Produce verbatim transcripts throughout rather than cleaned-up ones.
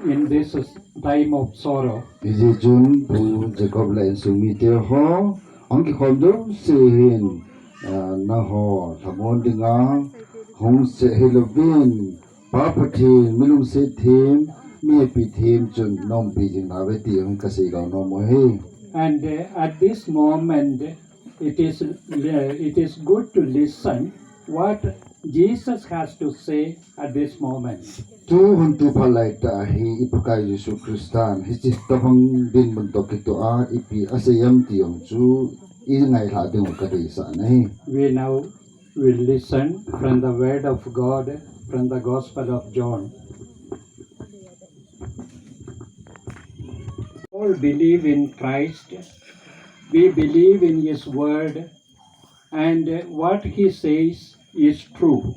In this time of sorrow, hijeh chun Pu Jacob le insung mite ho, hung kikhom jouse hin, ah, nangho lhamon dinga hung seh hilouvin, Pa Pathen, mi lungset them, mi hepi them chun na umpi jing nauve ti hung kasei lou nom u ahi. And, uh, at this moment, it is, uh, it is good to listen what Jesus has to say at this moment. Tu hun tu phat laitah hi i Pakai Jesu Christan hiche tobang dinmun toh kitoh a ipi asei em ti jong chu i ngailhah diu kadeisah ahi. We now will listen from the word of God, from the Gospel of John. All believe in Christ. We believe in his word, and what he says is true.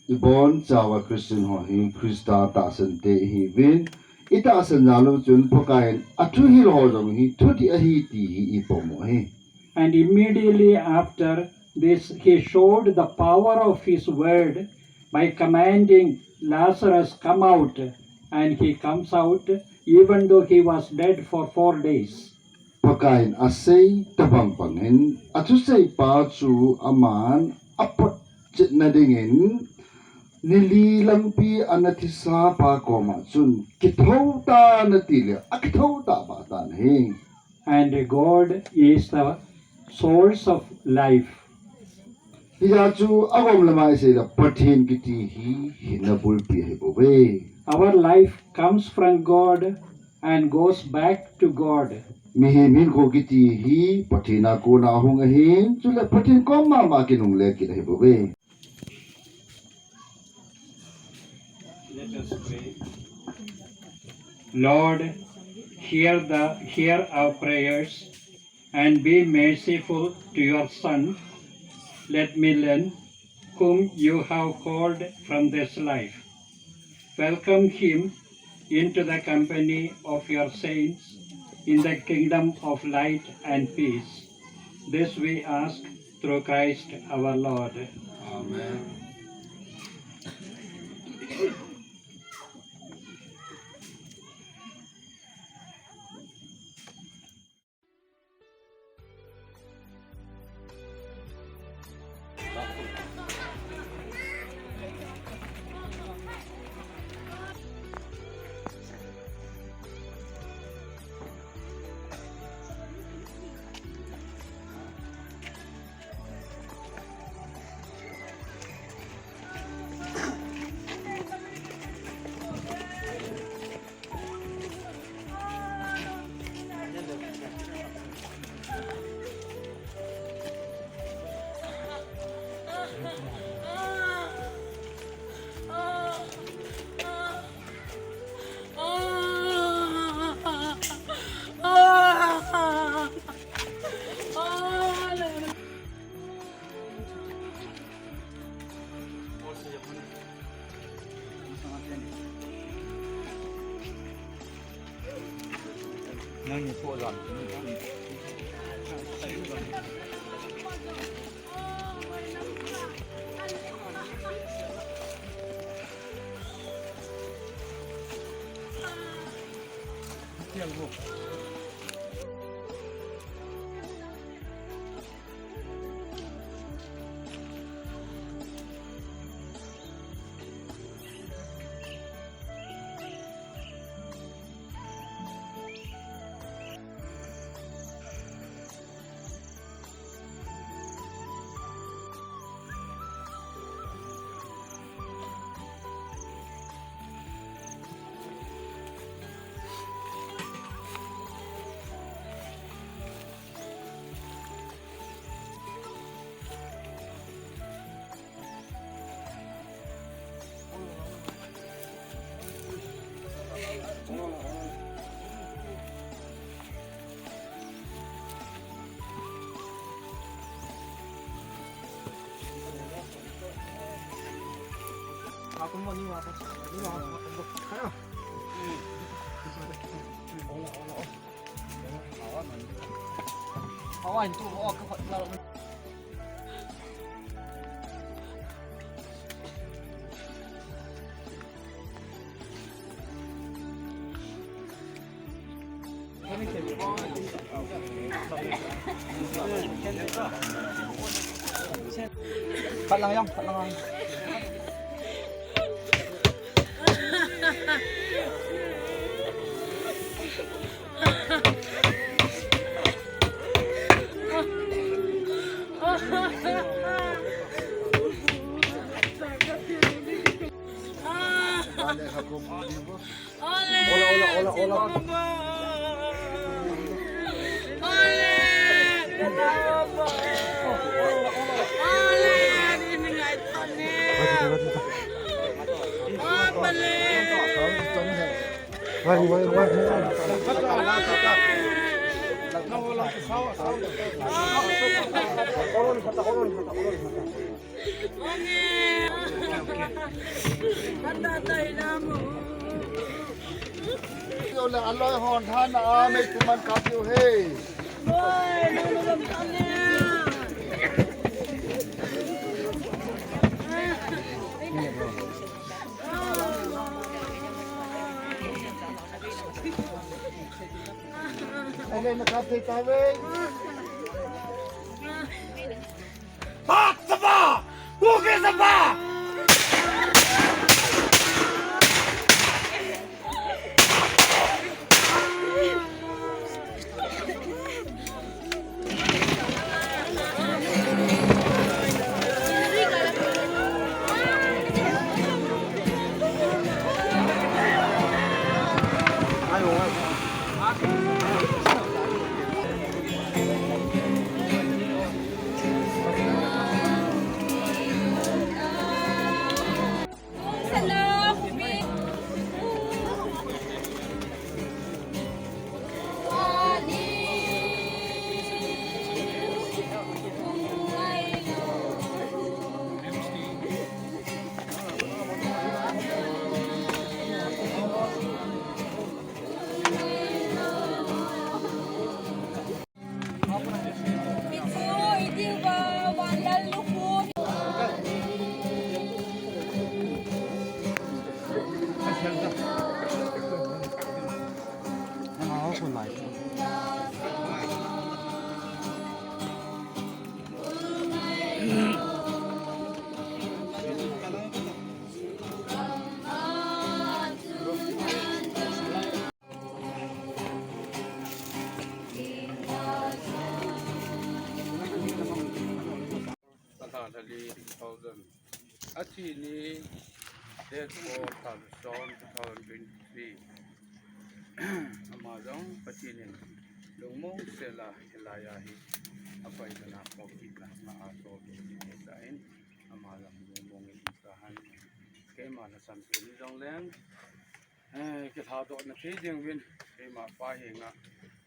Ibonchauva Christian ho hi Christa tahsan te ihiuvin, itahsan jal u chun Pakai in athu hil ho jong hi thudih ahi ti hi ipomo u ahi. And immediately after this, he showed the power of his word by commanding Lazarus, "Come out," and he comes out, even though he was dead for four days. Pakai in asei tobang bangin, athusei pa chu aman apot chetna dingin, nili lampi ana thisa pa koma chun, "Kithou tan," ati le, akithou tah beh tan ahi. And God is the source of life. Hijeh chun agom lama isei le Pathen kiti hi hinna bulpi ahi bouve. Our life comes from God and goes back to God. Mihem hinkho kiti hi Pathen a kona hung ahin, chule Pathen kom mama kinungle kit ahi bouve. Let us pray. Lord, hear the, hear our prayers and be merciful to your Son. Let me learn whom you have called from this life. Welcome him into the company of your saints in the kingdom of light and peace. This we ask through Christ our Lord. Amen. Phat lang jong, phat lang jong. Ole, ole, ole, ole. Ole, ole, ole. Ole, aloi hon than a mei kuman ka tiu he. Ele na ka te ta ve. Pak sapa! Bukit sapa! Pathen thali two thousand. Athi ni, date four, thal som, two thousand twenty-three. Ama jong Pathen in lungmong sela hilai a hi apai dana pokit na ma a to be ni sa in ama jong lungmong in sa han. Keima na sam pe ni jong leng. Eh, kithadohna thei ding uvin, keima Pa henga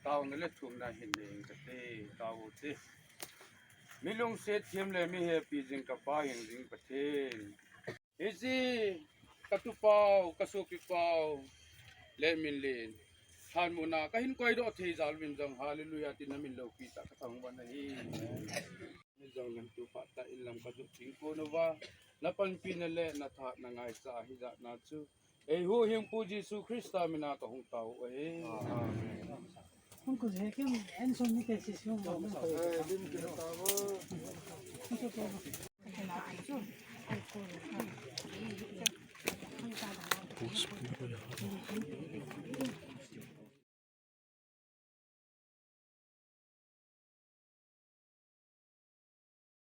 taona le thumna hin nei ing kate, tao te. Mi lungset them le mi hepi jing ka Pa hingjing Pathen. Hiche ka tupau, ka sopipau, Letminlen. Thanmona kahin koidoh thei jal uvin jong, hallelujah, tin namin loupi tah kathangvah nahi. Ni jong lam tu phat tah in lam kajot ding kon uva, napanpina le nathahatna ngaicha hijat na chu, eihuhhingpu Jesu Christa mina kahung tao u ahi. Hung ko je kem en som ni te si sum.